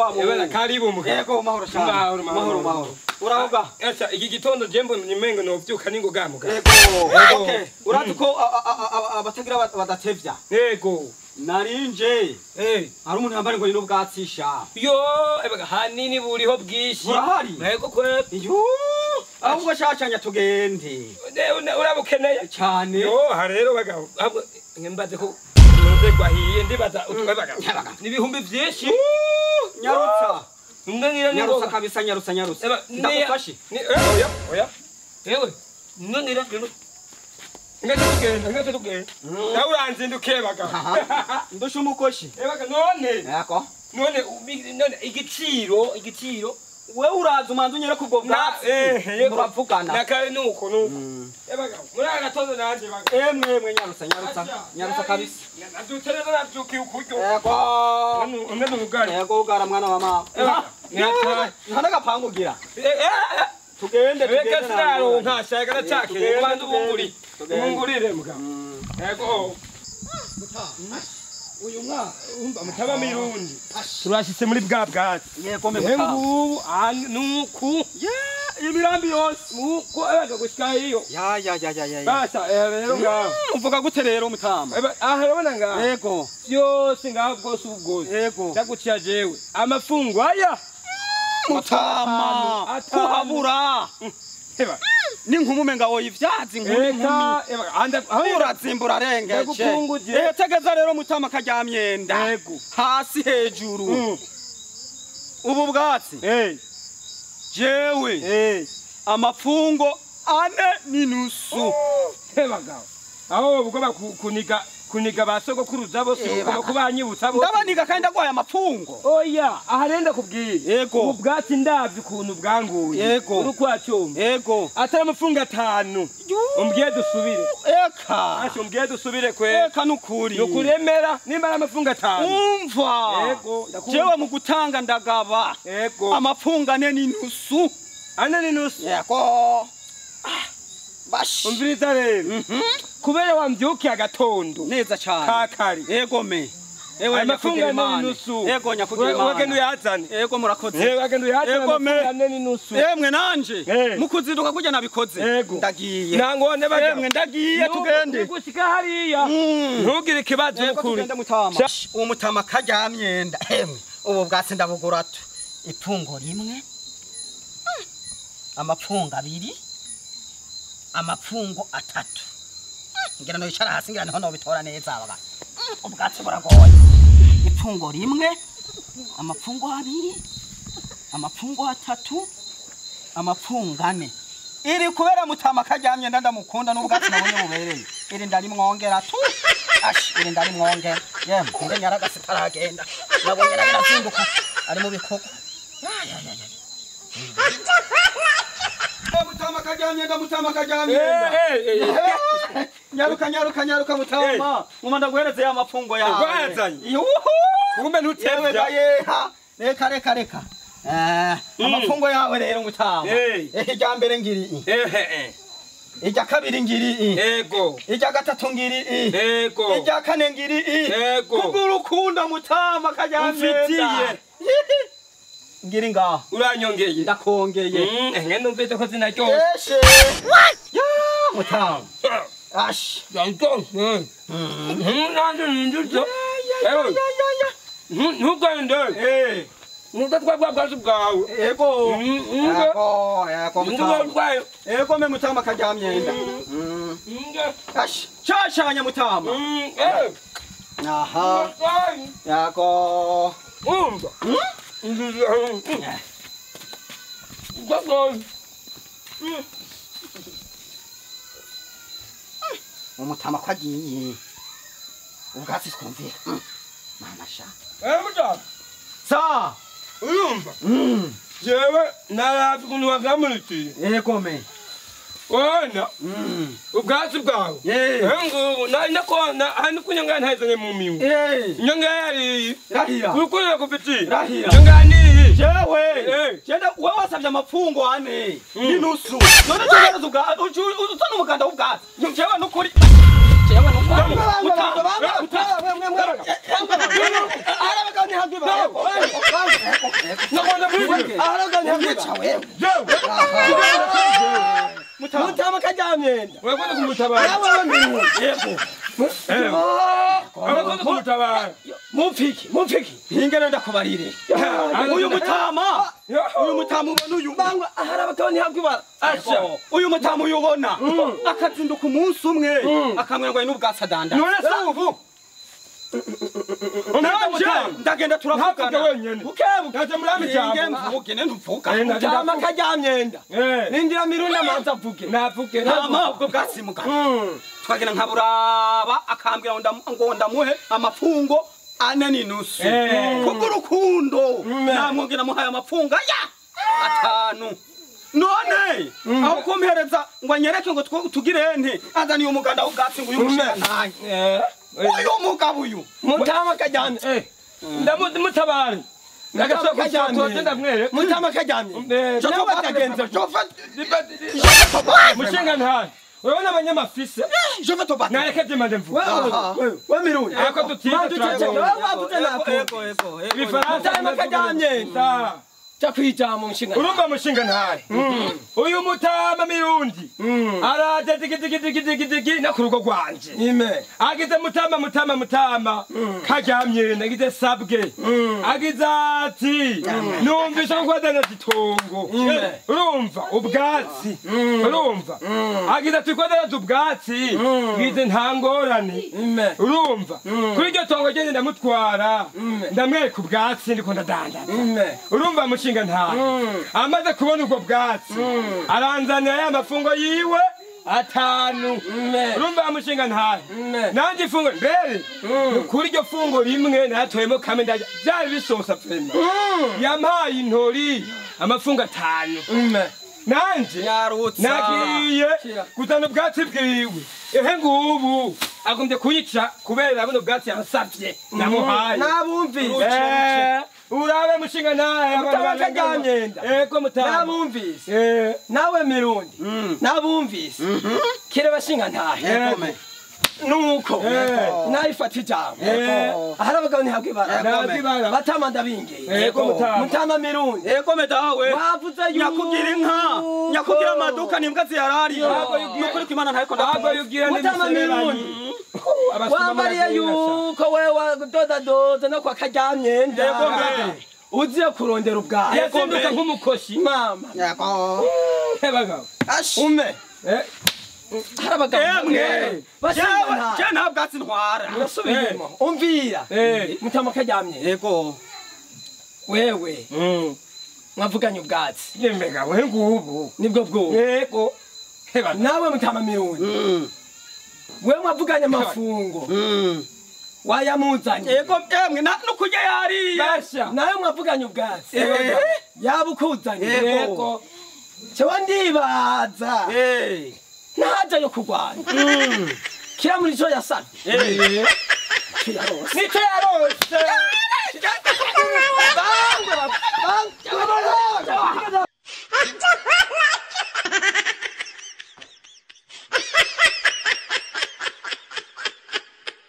wa mu. Ebana karibu muga. Yego mahoro cyane. Mahoro mahoro mahoro. Uravuga? Acha iki gitondo jembo nimengo no vyuka ningoga muga. Yego. Okay. Urazi ko abatagira badatevya. Yego. Narinje. Eh. Hari umuntu yambara ngo ni n'ubwatsisha. Yo, ebaga hanini buriho bwishi. Burahari? Yego kwe. Yo. Ahubwo shashanya tugende. Urabukeneye cyane. Yo, harero bagabo. Mbaze ko nuze kwahiye ndibaza utwebaga. Nibihumbi byinshi. Nyarutsa. Ngira nyarutsa kabisa nyarutsa nyarutsa. Ndagufashe. Oya, oya. Ewe, ngira Ngeke tugende, tugende. Nawe uranzindukiye bagabo. Ndusha umukoshi. Ebaga none. Yego. None none igiciro, igiciro. Wewe uraza umanza unyereka ubwo bwatsi. Muravugana. Nakare nuko nuko. Ebaga, muri agatondo nanje baga. Emwe emwe nyarutsa nyarutsa. Nyarutsa kabisa. Nabyutse neza nabyukiye ukuryo. Yego. None ugara. Yego ugara mwana wa mama. Nta nagapangu ugira. Tugende tugende. Reka sinaronka shaka ndacakeye kubanza ubunguri. Ubungurire mugabo. Yego. Uyu mwaka umva mutaba mirundi. Turashitse muri bwa bwatsi. Yego me mutaba. Ngubu nuku. Imirambi yose nuko abaga gushika iyo. Ya ya ya ya ya. Basha rero ngaho. Uvuga gute rero mutama? Aha urabona ngaho. Yego. Byose ngaho bwose ubwose. Yego. Ndaguciya jewe. Amafungo aya. Mutama kuhabura. Eba. Ni nkumume ngawo ivyazi inkumi nkumi. Urazimbura rengeje. Tegeza rero mutama karyamyenda. Yego. Hasi hejuru. Ubu bwatsi. Jewe. Amafungo 4.5. Ebagabo. Aho bugomba kuniga kuniga basogokuruza bose kubanyibutsa bose. Ndabaniga kandi ndagwaye amafungo. Oya, aha renda kubwiye. Yego. Ubu bwatsi ndavye ukuntu bwanguye. Yego. Uri kwacyumba. Yego. Atari amafungo 5. Umbwiye dusubire. Eka. Asho umbwiye dusubire kwe. Eka nukuri. Nukuremera nimba ari amafungo 5. Umva. Yego, ndakumva. Jewe mu gutanga ndagaba. Yego. Amafungo 4.5. 4.5. Yego. Bash. Umviriza rero. Kubera wambyukiye agatondo neza cyane kakari. Yego me. Ewe amafungo 4.5. Yego nyakugira imana. Wagenda uyazane. Yego murakoze. Wagenda uyazane. Yego me. 4.5. Emwe nanje mukuzinduka kujya nabikoze. Ndagiye. Nangone baga. Emwe ndagiye tugende. Gushika hariya. Ntugire ikibazo kuri. Tugende mutama. Uwo mutama karyamyenda. Emwe ubu bwatsi ndabugura tu. Ipungo rimwe. Amapfungo 2. Amapfungo 3. Ngira no yicara hasi ngira niho no bitora neza abaga. Ubwatsi buragoye. Ipfungo rimwe, amapfungo 2, amapfungo 3, amapfungo 4. Iri kubera mutama karyamye ndamukunda n'ubwatsi nabonye bubereye. Iri ndarimwongera tu. Ash, iri ndarimwongera. Yemwe, nde nyaragase taragenda. Nabonye narazinduka ari mu bikoko. Ya ya ya ya. Mutama karyamye ndamutama karyamye. Nyaruka nyaruka nyaruka mutama. Ngoma ndaguhereze ya mapfungo yawe. Wazanye. Yuhu. Kumbe ntutevya. Reka reka reka. Amapfungo yawe rero mutama. Irya mbere ngiri. Irya kabiri ngiri. Yego. Irya gatatu ngiri. Yego. Irya kane ngiri. Yego. Kubw'urukundo mutama karyamye. Umfitiye. Ngiri ngaho. Uranyongeye. Ndakongeye. Nge numvise ko zinaryoshe. Eshe. Ya mutama. Ash. Yantonse. Nanje ninjutse. Ya ya ya. Ntugende. Nuko twabwa bwacu bwawe. Yego. Yego, yego mutama. Yego me mutama karyamyenda. Ash. Cashanya mutama. Aha. Yego. Umva. Umutama ko agiye. Ubwatsi twumvira. Mama sha. Mutama. Sa. Urumva. Jewe naravye ukuntu wavyamurikiye. Yego me. Wana. Ubwatsi bwawe. Ngubu nari nakona hano kunyonga ntazanye mu miwe. Nyonga yari. Rahira. Urukundo kufitiye. Rahira. Nyonga niyi. Jewe. Jenda wewe wasavye amapfungo 4.5. None tugereza ubwa uzana umuganda w'ubwatsi. Jewe nukuri. Jewe nuko Mutama kajamyenda. Urakoze kumutabara. Urakoze kumutabara. Mupfiki, mupfiki. Hingana ndakubarire. Uyu mutama, uyu mutama ubona uyu. Bangwa aharabagabo ntihabwibara. Asha. Uyu mutama uyubona. Akazinduka umunsi umwe, akamwerwa n'ubwatsi adanda. None se ubu ndagenda turavugana wenyene. Bukebuke ndaje muri ijambo. Mvugene ntuvuga. Mutama kajamyenda. Nindira mirunda manza avuge. Navuge. Hama ubwo bwatsi mugana. Twagenda nkaburaba akambwira ngo ndamuhe amafungo 4.5. Kubwo urukundo namwongera muhaye amafungo aya 5. None aho kumpereza ngo anyereke ngo tugire nte azaniye umuganda w'ubwatsi ngo uyu mushinga ntaye. Uyu mugabo uyu mutama kajamye. Ndamutabara. Mutama kajamye. Mutama kajamye. Nawe mushinga ntaye. Urabona abanyamafise. Je vais te battre. Nareke demande mvuga. We mirundi. Ariko tutize Ego. Mutama kajamye. Chakwijamo mushinga. Urumva mushinga ntaye. Uyu mutama mirundi. Araje digi digi digi digi digi na kurugo rwanje. Ime. Agize mutama mutama mutama. Kajamye nagize sabwe. Agize ati numvise ko kwadana itongo. Urumva ubwatsi. Urumva. Agize ati kwadana ubwatsi. Ngize ntangorane. Urumva. Kuri iryo tongo gende ndamutwara. Ndamwereka ubwatsi ndiko ndadandaza. Urumva mushinga ntaye. Amaze kubona ubwo bwatsi aranzanira ya mafungo yiwe 5. Urumva mushinga ntaye. Nanje ifungo mbere kuri iryo fungo rimwe natoyemo kame ndaje byari bisosa vrema. Yampaye intori amafungo 5. Nanje nagiye kuzana ubwatsi bwiwe. Ehe ngubu agombye kunyica kubera buno bwatsi yansavye namuhaye. Nabumvise. Urabe mushinga naye mutama kajamyenda. Ego mutama. Nabumvise. Nawe mirundi. Nabumvise. Kire bashinga ntahe. Nuko nayifata ijambo. Aharabagabo ntihabwibara. Batama ndabingiye. Ego mutama. Mutama mirundi. Ego medawe. Wavuze yuko nyakugira inka, nyakugira amaduka nimbwa ziyarariye. Nukuri ko Imana ntayiko ndakubwira. Mutama mirundi. Wambariye yuko wewe doda no kwa kajamyenda. Uziye kurondera ubwawe. Yazinduka nk'umukoshi. Mama. Yego. Bagabo. Ume. Harabagabo. Bashinga ntaye. Nta bwatsi ntwara. Ndasubiyemo. Umvira. Mutama kajamye. Yego. Wewe. Mwavuganye ubwatsi. Yemega we ngubu. Nibwo bwo. Yego. Nawe mutama mirundi. We mwavuganye amafungo. Wayamuzanye. Yego emwe na nukurya yariye. Basha. Nawe mwavuganye ubwatsi. Yabukuzanye. Yego. Cyo ndibaza. Naja yo kurwanya. Kira muri cyo yasabye. Nico yarose.